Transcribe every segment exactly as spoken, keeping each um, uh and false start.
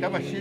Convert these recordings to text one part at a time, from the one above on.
Tamassi.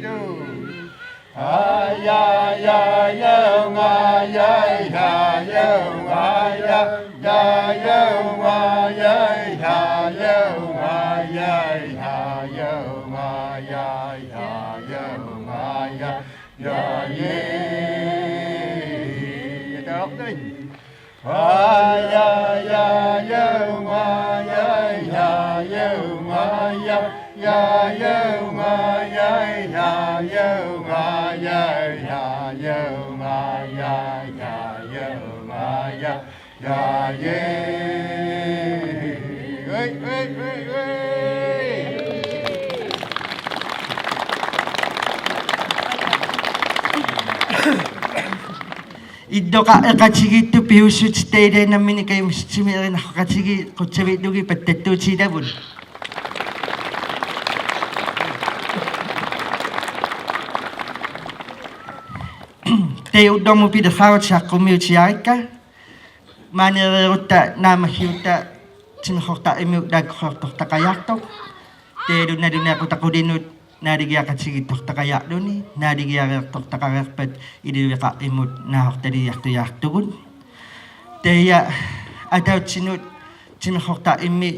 Illoqarfeqatigiit piviusutit taava nammineq kajumissutsiminnik erinarsoqatigiit qutsaviit lugit pattattuutigilavut. Taava ullormut pilersaarutit saqqummiutigaarikka. Maani ereerutta naammassivugut timersortaqimmiut taakkuusoortortaqajaartoq. Taavalu nalunaaquttap qulinut naaligiaqatigiittortaqajaarluni, naaligiareertortaqareerpat iliveqarfimmut naahortaliiartujaartugut. Taava ataatsinut timersortaqimmi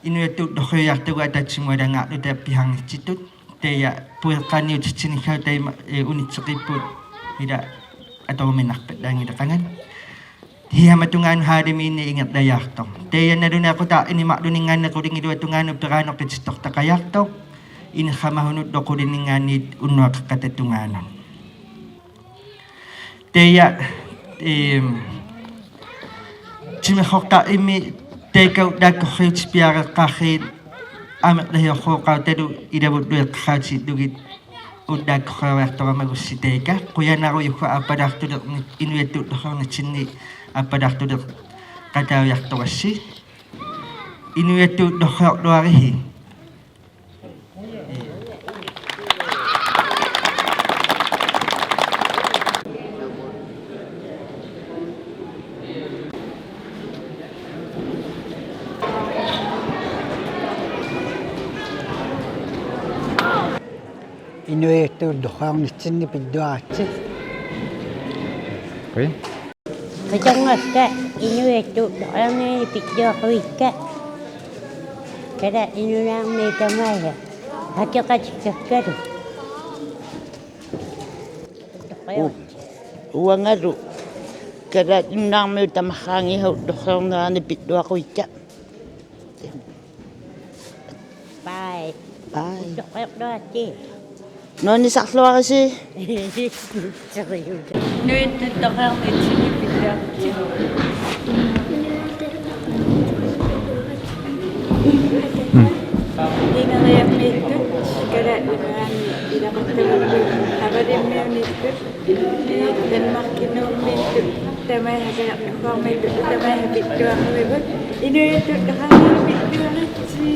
inuiattut ullorsiuiartugut ataatsimut alangaarluta piharnitsitut. Taava pueqqaniutitsinissaat taama, eh, unitseqqipput ila atoruminarpallaanngileqangat. Hiamatunngaanut haalimiinni ingerlajaartoq. Taava nalunaaquttap inumaqarluninngaanniit qulingiluatungaanut peraanoqqitittortaqajaartoq. Inersimasunut qulinninngaanniit unnuaqeqqata tungaanut. Taava, ehm, timersortaqimmi taakku taakkorsiutit piareeqqaarsiit amerlasiorsuuqaatalu ilavullu eqqarsaatigillugit ullaakkorsioriartoramagussi taakku. Qujanarujussuaq aappalaartulerni-, inuiattut ullorsiornitsinni aappalaartuleqataaviartorassi. Inuiattut ullorsiorluarisi. Inuiattut ullorsiornitsinni pilluaritsi. Ui. Qitannguakka inuiattut ullorsiornitsinni pilluaqquikka. Kalaallit Nunaanni tamaasa akeqatikkakkalu. U-, uangalu Kalaallit Nunaanni tamarsuarnguit ullorsiornerani pilluaqquikka. Bye. Bye. Ullorsiorluaritsi. Nuannisarluarisi. Inuiattut ullorsiornitsinni pilluaritsi. Ineriammiittut, Kalaallit Nunaanni ilaquttakkagut, Avalimmiuniittut, Danmarkinuummiittut, tamaasa Kalaallit Nunaanniittut, tamaasa pilluaqquagut, inuiattut ullorsiornitsinni pilluaritsi.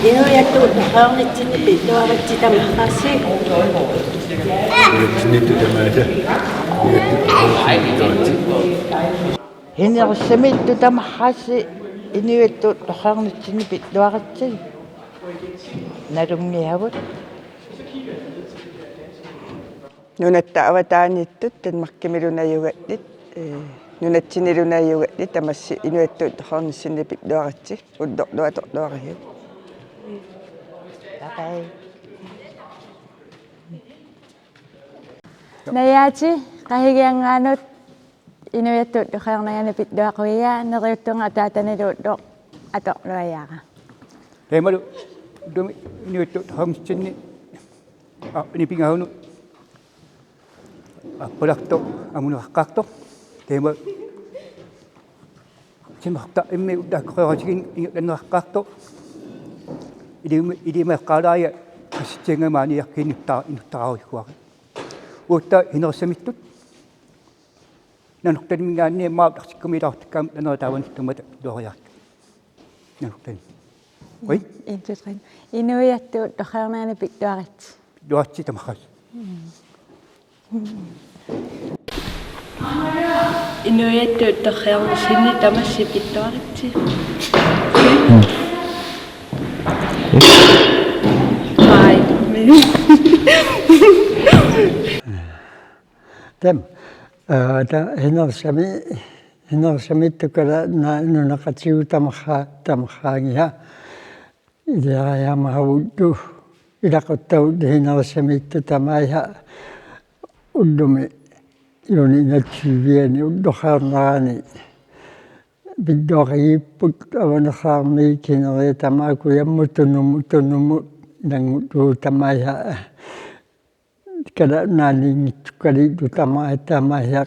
Inuiattut ullorsiornitsinni pilluaritsi tamarsuarsi. Inuiattut tamaasa. Inuiattut ullorsiornitsinni pilluaritsi. Hinerussamiittut tamarhaassi inuiattut ullorsiornissinni pilluaritsi. Nalunngisagut. Nunatta avataaniittut Danmarkimilu najugannit, ee, nunatsinnilu najugannit tamassi inuiattut ullorsiornissinni pilluaritsi, ullorlu atorluarigit. Bye bye. Najaati, Qasigiannguanut inuiattut ullorsiornissani pilluaqquaat, neriuttunga ataatanilu ulloq atorluariara. Taamalu ullumi inuiattut ullorsiornissinni, aa, ini pingasunut appalartoq, amuneqaqqaartoq. Taama simarta immi ullaakkut qeqatigiinneq ingerlanneqaqqaartoq. Ilimi-, ilimaqqaalaarlunga qassitsiangama aniakkiinnuttaa inuttaraarujussuuara. Uagut hinerussamiittut Nanortalimminngaanniit maap artikkumiilaartikkaam anera taavaniittummata pilluariaritsi. Nanortalim. Oi? En, to, tre. Inuiattut ullorsiornissani pilluaritsi. Pilluaritsi tamarhaassi. Inuiattut ullorsiornissinni tamassi pilluaritsi. Bye. Taama, aa, ta-, hinerussami-, hinerussamiittut kalaallit nunaqqatigut tamarha-, tamarhaanngisaat. Iliariaamma ullut, ilaquttavut hinerussamiittut tamaasa ullumi juuni enogtyve-ani ullorsiornerani pilluaqqipput Avanersaarmiit kineriat tamaasa kujammut tunumut, tunumut ilanngullugit tamaasa kala-, nalinngitsukkaliillu tamaasa, tamaasa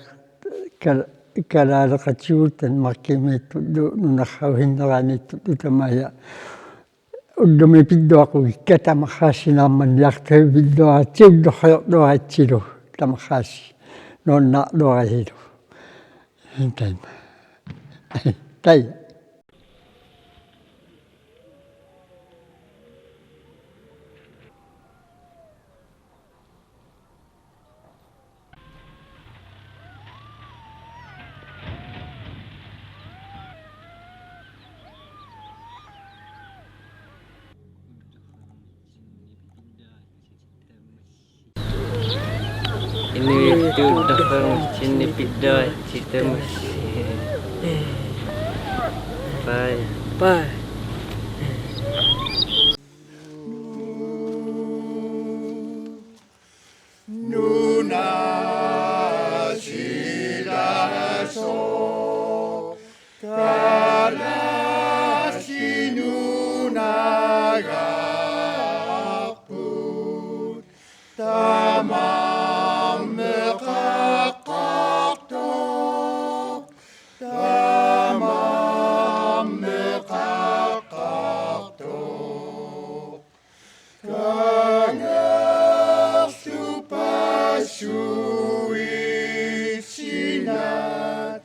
kal-, kalaaleqatigut Danmarkimiittullu nunarsuarsiorneraniittullu tamaasa ullumi pilluaqqukikka tamarhaassi naammanniartut pilluaritsi ullorsiorluaritsilu tamarhaassi nuannaarluarisilu. Taama. Taava. Inuiattut ullorsiornissinni pilluaritsi tamassi. Bye. Bye. Nunasilasoq kalaallit nunagarput tamarmeqaqqaartoq, tamarmeqaqqaartoq. Kangerlup passuitsinat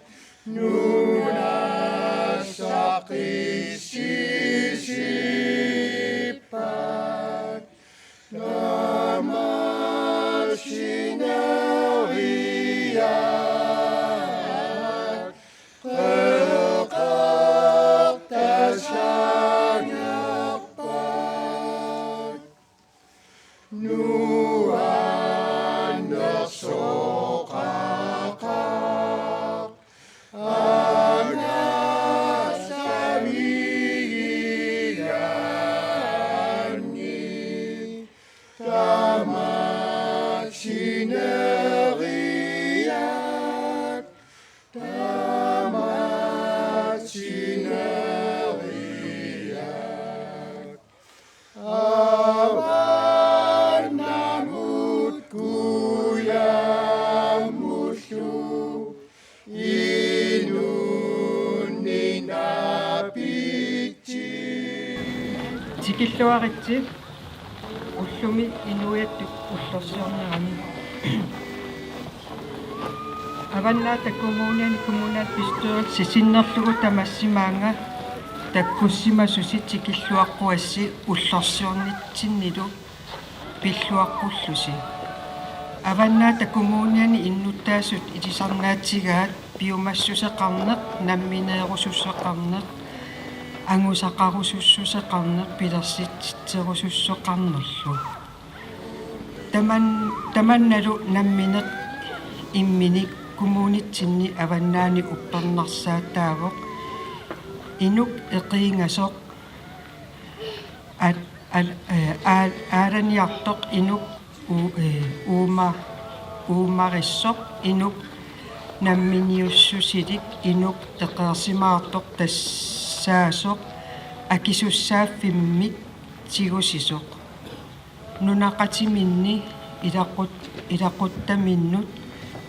nunassaqqissisippat, tamassi neriat qeqertasaangerpat. Nuannersoqaqaaq angallavigigaanni, tamassi neriat, tamassi neriat. Avannamut kujammullu inunnik naapitsi. Tikilluaritsi ullumi inuiattut ullorsiornerani. Avannaata Kommuniani kommunalbestyrelsi sinnerlugu tamassi maanga takkussimasusi tikilluaqquassi ullorsiornitsinnilu pilluaqqullusi. Avannaata Kommuniani innuttaasut ilisarnaatigaat Piumassuseqarneq, nammineerusussuseqarneq, angusaqarusussuseqarneq, pilersitsitserusussuseqarnerlu. Taman-, tamannalu nammineq imminik kommunitsinni avannaani uppernarsaataavoq inuk eqiingasoq, al-, al-, eh, aal-, aalaniartoq inuk u-, eh, uuma-, uumarissoq inuk namminiussusilik inuk eqeersimaartoq tassaasoq akisussaaffimmik tigusisoq. Nunaqatiminni ilaqut-, ilaquttaminnut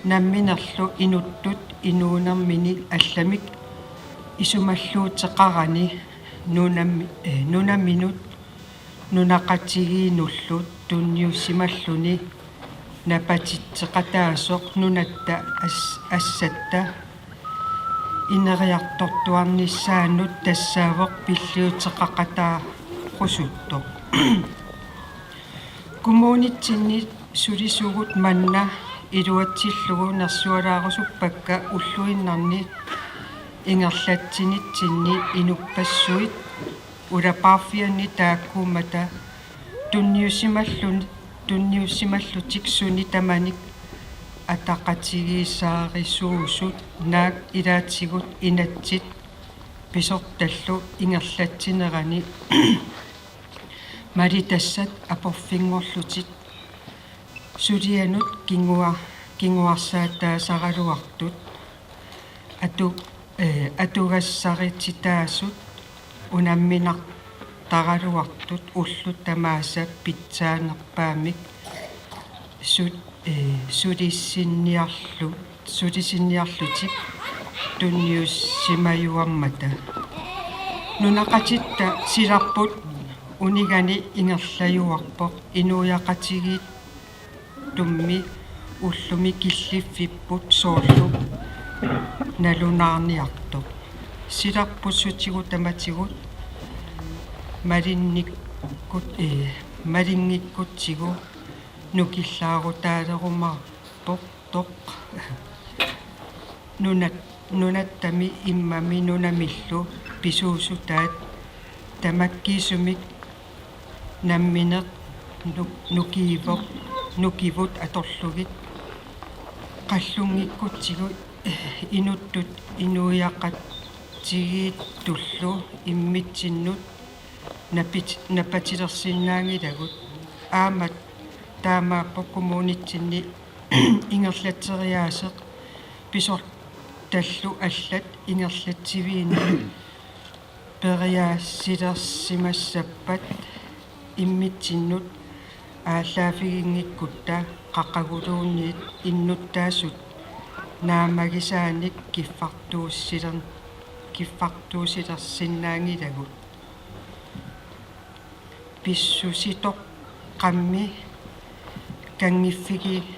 namminerlu inuttut inuunermini allamik isumalluuteqarani nunami-, eh, nunaminut nunaqatigiinnullu tunniussimalluni napatitseqataasoq nunatta as-, assatta ineriartortuarnissaanut tassaavoq pilliuteqaqataarusuttoq. Kommunitsinni sulisugut manna iluatsillugu nersualaarusuppakka ulluinnarni ingerlatsinitsinni inuppassuit ulapaarfianni taakkuummata tunniussimallun-, tunniussimallutik suni tamanik ataqatigiissaarisuusut naak ilaatigut inatsit pisortallu ingerlatsinerani malitassat aporfinngorlutik sulianut kingua-, kinguarsaataasaraluartut atu-, eh, atugassarititaasut unamminartaraluartut ullut tamaasa pitsaanerpaamik su-, eh, sulisinniarlu-, sulisinniarlutik tunniussimajuarmata. Nunaqatitta silarput unigani ingerlajuarpoq inuiaqatigiittummi ullumi killiffipput soorlu nalunaarniartoq. Silarput sutigut tamatigut malinnikkut-, eh, malinngikkutsigu nukillaarutaalerumaarpoq toq. Nunat-, nunattami immami nunamillu pisuussutaat tamakkiisumik nammineq nu-, nukiivoq, nukivut atorlugit qallunngikkutsigu inuttut inuiaqatigiittullu immitsinnut napit-, napatilersinnaanngilagut. Aamma taamaappoq kommunitsinni ingerlatseriaaseq pisortallu allat ingerlatsiviini periaasilersimassappat immitsinnut aallaaviginngikkutta qaquguliunniit innuttaasut naammagisaanik kiffartuussiler-, kiffartuussilersinnaanngilagut. Pissusitoqqammi kanngiffigi-,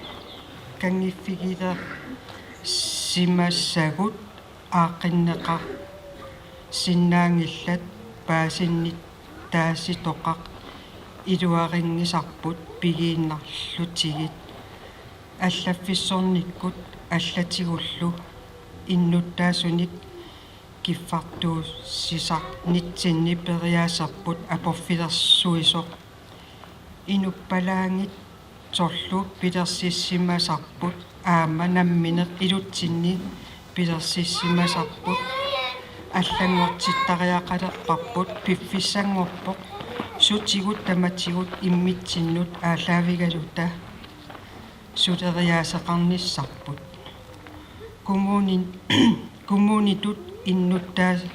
kanngiffigilersimassagut aaqqinneqarsinnaanngillat paasinnittaasitoqaq iluarinngisarput pigiinnarlutigit allaffissornikkut allatigullu innuttaasunik kiffartuussisarnitsinni periaaserput aporfilersuisoq. Inuppalaanngitsorlu pilersissimasarput aamma nammineq ilutsinni pilersissimasarput allanngortittariaqalerparput piffissanngorpoq sutigut tamatigut immitsinnut aallaavigaluta suleriaaseqarnissarput. Kommunin-, kommunitut innuttaa-,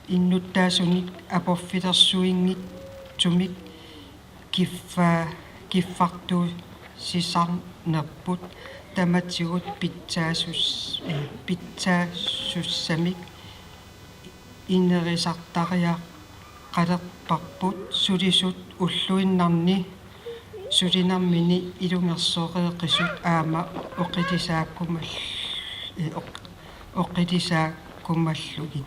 innuttaasunik aporfilersuinngitsumik kiffa-, kiffartuussisarnerput tamatigut pitsaasus-, eh, pitsaasussamik inerisartariaqalerparput sulisut ulluinnarni sulinermini ilungersoreeqisut aamma oqilisaakkumal-, eh, oq-, oqilisaakkumallugit.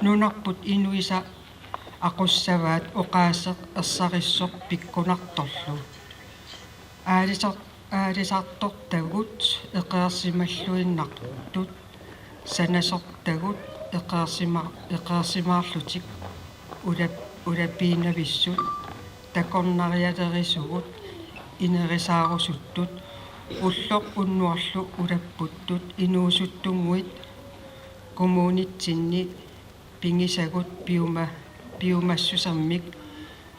Nunarput inuisa aqussavaat oqaaseq ersarissoq pikkunartorlu. Aalisar-, Aalisartortagut eqeersimalluinnartut sanasortagut eqeersima-, eqeersimaarlutik ulap-, ulapiinnavissut takornarialerisugut inerisaarusuttut ulloq unnuarlu ulapputtut inuusuttunnguit kommunitsinni pigisagut piuma-, piumassusermik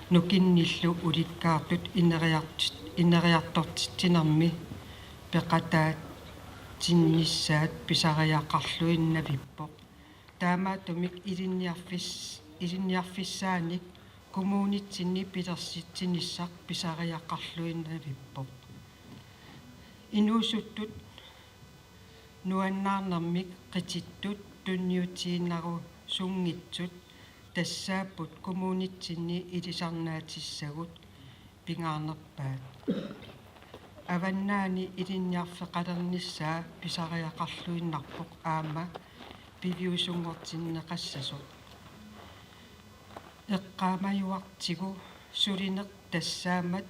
nukinnillu ulikkaartut ineriart-, ineriartortitsinermi peqataatinnissaat pisariaqarluinnavippoq. Taamaattumik ilinniarfis-, ilinniarfissaanik kommunitsinni pilersitsinissaq pisariaqarluinnavippoq. Inuusuttut nuannaarnermik qitittut tunniutiinnarusunngitsut tassaapput kommunitsinni ilisarnaatissagut pingaarnerpaat. Avannaani ilinniarfeqalernissaa pisariaqarluinnarpoq aamma piviusunngortinneqassasoq. Eqqaamajuartigu sulineq tassaammat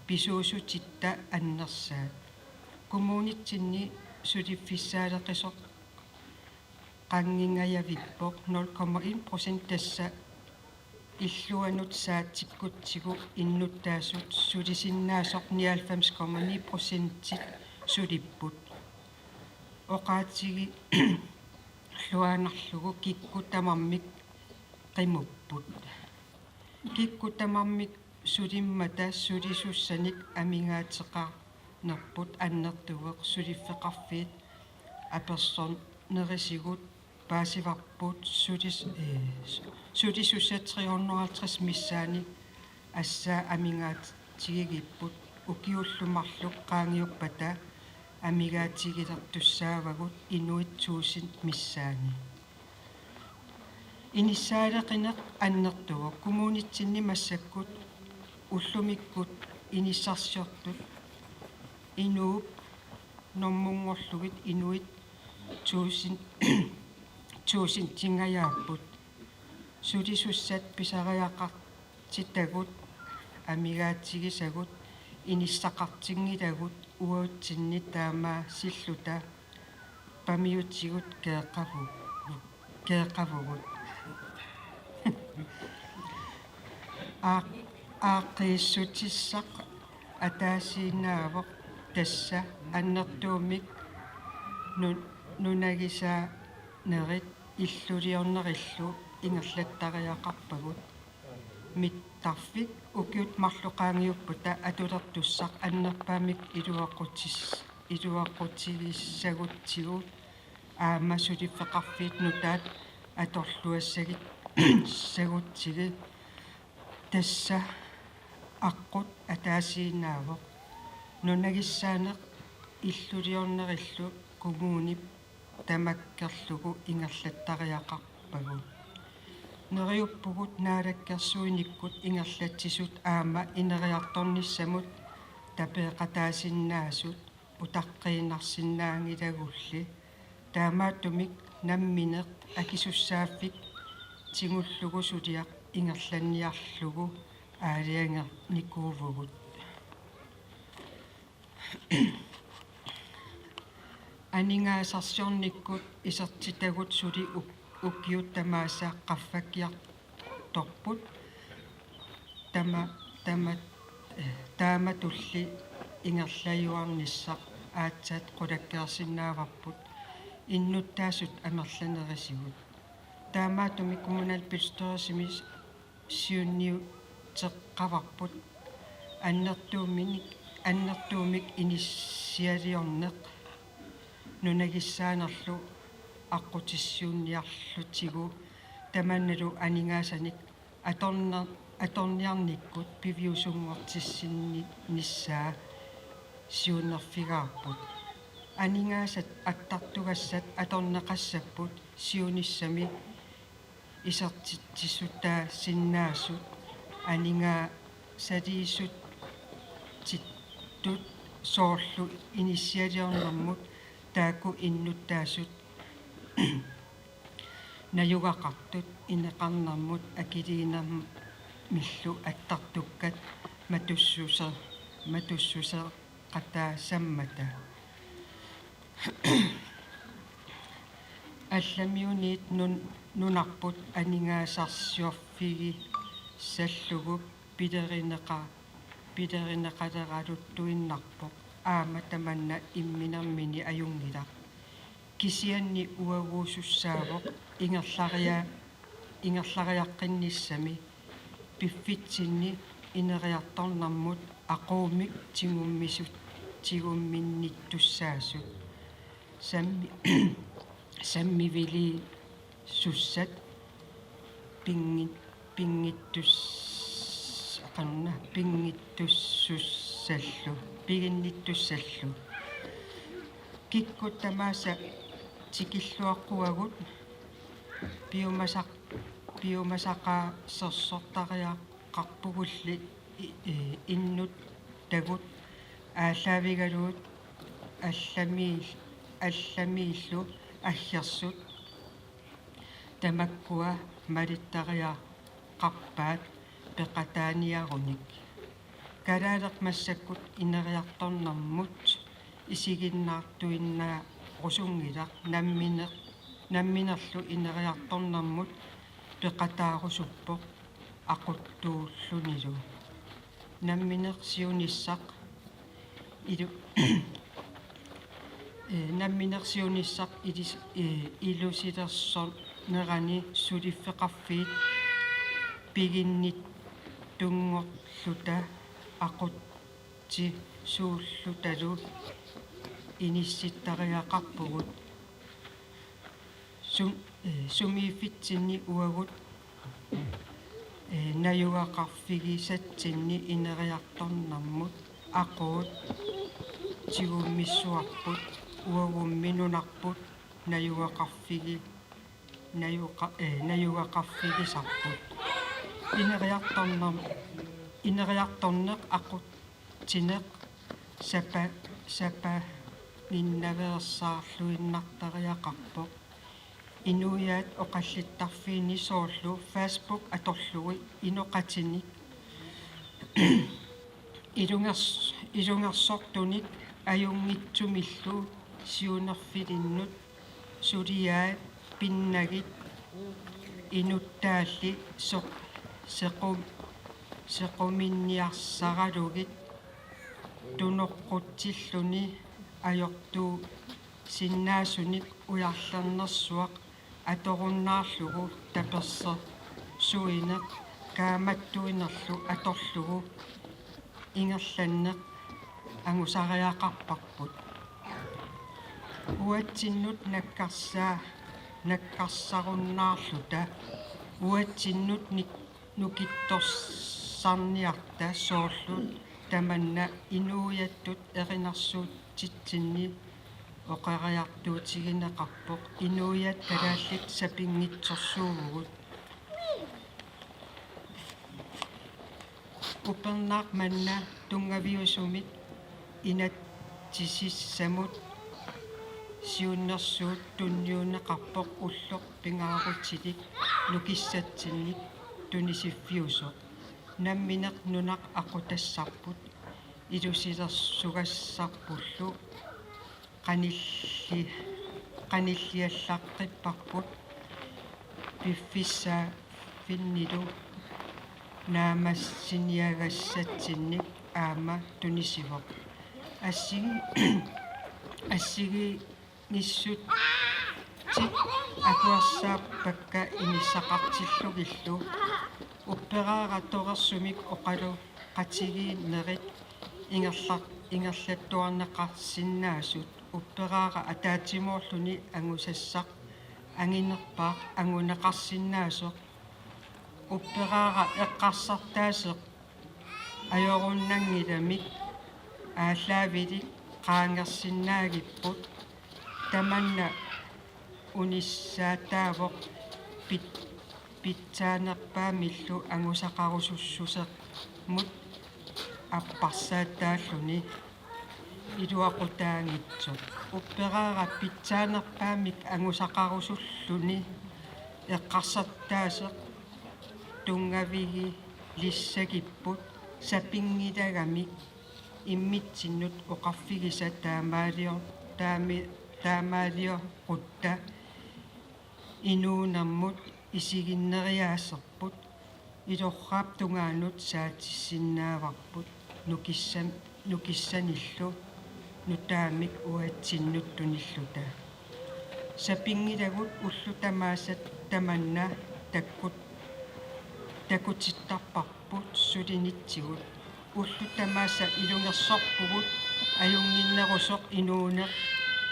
pisuussutitta annersaat. Kommunitsinni suliffissaaleqisoq qanngingajavippoq nul komma en procent, tassa illuanut saatsikkutsigu innuttaasut sulisinnaasoq nioghalvfems komma ni procentit sulipput. Oqaatigiluaannarlugu kikkut tamarmik qimupput. Kikkut tamarmik sulimmata sulisussanik amigaateqarnerput annertuvoq suliffeqarfiit apersornerisigut paasivarput sulis-, ee, sulisussat tre hundrede og halvtreds missaani assaa amigaatigigipput ukiullu marluk qaangiuppata amigaatigilertussaavagut inuit tusind missaani. Inissaaleqineq annertuvoq kommunitsinni massakkut ullumikkut inissarsiortut inuup normunngorlugit inuit tusind, tusindingajaapput. Sulisussat pisariaqartitagut amigaatigisagut inissaqartinngilagut uatsinnit taamaasilluta pamiutigut keeqavu-, keeqavugut. Aaq-, aaqqiissutissaq ataasiinnaavoq, tassa annertuumik nu-, nunagisaanerit illuliornerillu ingerlattariaqarpagut. Mittarfik ukiut marluk qaangiuppata atulertussaq annerpaamik iluaqutis-, iluaqutigissagutsigu aamma suliffeqarfiit nutaat atorluassagit-, -ssagutsigit, tassa aqqut ataasiinnaavoq. Nunagissaaneq illuliornerillu kommunip tamakkerlugu ingerlattariaqarpagut. Neriuppugut naalakkersuinikkut ingerlatsisut aamma ineriartornissamut tapeeqataasinnaasut utaqqiinnarsinnaanngilagulli. Taamaattumik nammineq akisussaaffik tigullugu suliaq ingerlanniarlugu aalajangernikuuvugut. Aningaasarsiornikkut isertitagut suli uk-, ukiut tamaasa qaffakkiartorput. Tama-, tama-, eh, taamatulli ingerlajuarnissaq aatsaat qulakkeersinnaavarput innuttaasut amerlanerisigut. Taamaattumik kommunalbestyrelsimi siunniuteqqavarput annertuumik, annertuumik inissialiorneq nunagissaanerlu aqqutissiuunniarlutigu tamannalu aningaasanik atorner-, atorniarnikkut piviusunngortissinnissaa siunnerfigaarput. Aningaasat attartugassat atorneqassapput siunissami isertitsissutaasinnaasut aningaasaliissutsittut, soorlu inissialiornermut taakku innuttaasut najugaqartut ineqarnermut akiliinermillu attartukkat matussuse-, matussuse-, qataasammata. Allamiuniit nun-, nunarput aningaasarsiorfigisallugu pilerineqa-, pilerineqaleraluttuinnarpoq, aamma tamanna imminermini ajunngilaq. Kisianni uaguusussaavoq ingerlaria-, ingerlariaqqinnissami piffitsinni ineriartornermut aquummik tigummisut-, tigumminnittussaasut. Sammi-, sammiviliisussat pinngit-, pinngittus-, qanna, pinngittussussallu, piginnittussallu. Kikkut tamaasa tikilluaqquagut piumasaq-, piumasaqaasersortariaqarpugulli i-, i-, innuttagut aallaavigalugit allamiil-, allamiillu aggersut tamakkua malittariaqarpaat peqataaniarunik. Kalaaleq massakkut ineriartornermut isiginnaartuinnaarusunngilaq, namminer-, namminerlu ineriartornermut peqataarusuppoq aquttuullunilu. Nammineq siunissaq ilu-, ee, nammineq siunissaq ilis-, ee, ilusilersornerani suliffeqarfiit piginnittunngorluta aqutsisuullutalu inissittariaqarpugut. Sum-, ee, sumiiffitsinni uagut, ee, najugaqarfigisatsinni ineriartornermut aquut tigummissuarput, uagummi nunarput najugaqarfigi-, najuqa-, ee, najugaqarfigisarput. Ineriartorner-, ineriartorneq aqutsineq sapa-, sapaninnaveersaarluinnartariaqarpoq. Inuiaat oqallittarfiini soorlu Facebook atorlugu inoqatinik ilungers-, ilungersortunik ajunngitsumillu siunerfilinnut suliai pinnagit inuttaalli soq-, sequm-, sequminniarsaralugit tunoqqutsilluni ajortuusinnaasunik ujarlernersuaq atorunnaarlugu tapersersuineq kaammattuinerlu atorlugu ingerlanneq angusariaqarparput. Uatsinnut nakkarsaa-, nakkarsarunnaarluta uatsinnut nik-, nukittorsarniarta soorlu tamanna inuiattut erinarsuutitsinni oqariartuutigineqarpoq inuiaat kalaallit sapinngitsorsuuvugut. Upernaaq manna tunngaviusumik inatsisissamut siunnersuut tunniunneqarpoq ulloq pingaarutilik nukissatsinnik tunisiffiusoq. Nammineq nunaq aqutassarput ilusilersugassarpullu qanilli-, qanilliallaqqipparput piffissaaffinnilu naammassiniagassatsinnik aamma tunisivoq. Assigi-, assigiinngissutsit akuersaappakka inissaqartillugillu. Upperaara torersumik oqaloqatigiinnerit ingerla-, ingerlattuarneqarsinnaasut. Upperaara ataatsimoorluni angusassaq anginerpaaq anguneqarsinnaasoq. Upperaara eqqarsartaaseq ajorunnanngilamik aallaavilik qaangersinnaagipput. Tamanna unissaataavoq pit-, pitsaanerpaamillu angusaqarusussusermut apparsaataalluni iluaqutaanngitsoq. Upperaara pitsaanerpaamik angusaqarusulluni eqqarsartaaseq tunngavigilissagipput sapinngilagamik immitsinnut oqarfigisat taamaalior-, taami-, taamaalioruutta inuunermut isiginneriaaserput ilorraap tungaanut saatissinnaavarput nukissan-, nukissanillu nutaamik uatsinnut tunilluta. Sapinngilagut ullut tamaasa tamanna takkut-, takutittarparput sulinitsigut. Ullut tamaasa ilungersorpugut ajunnginnerusoq inuuneq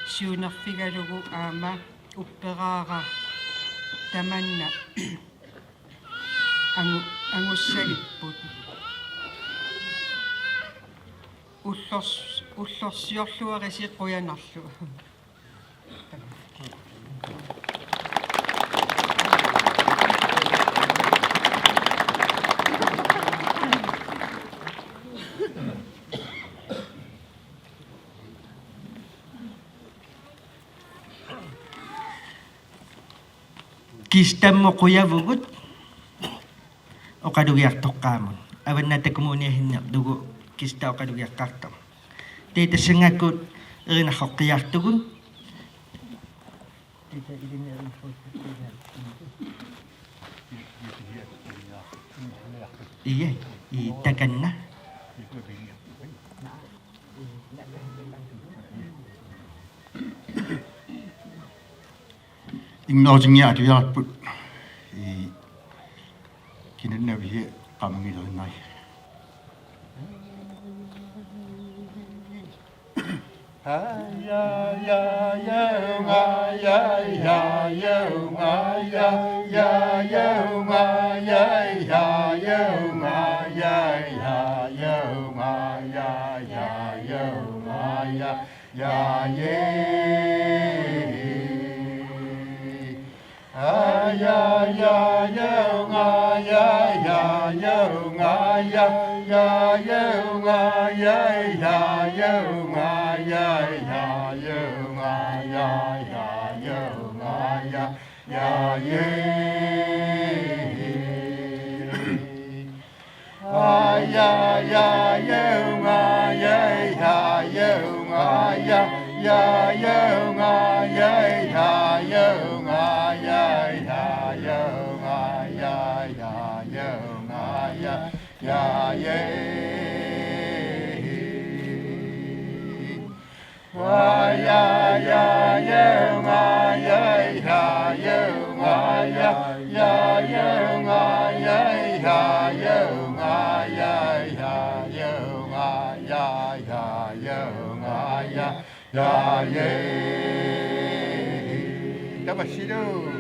siunerfigalugu aamma upperaara tamanna angu-, angussagipput. Ullors-, ullorsiorluarisi qujanarlu. Kistammut qujavugut oqalugiartoqqaamut. Avannaata Kommuniahinnerlugu Kista oqalugiaqqaartoq. Taava tassanngakkut erinarsoqqiartugut. Ia, i takanna. Inngoosinngitsuarput. I kinanna via qamangilerungai. Tapassilu.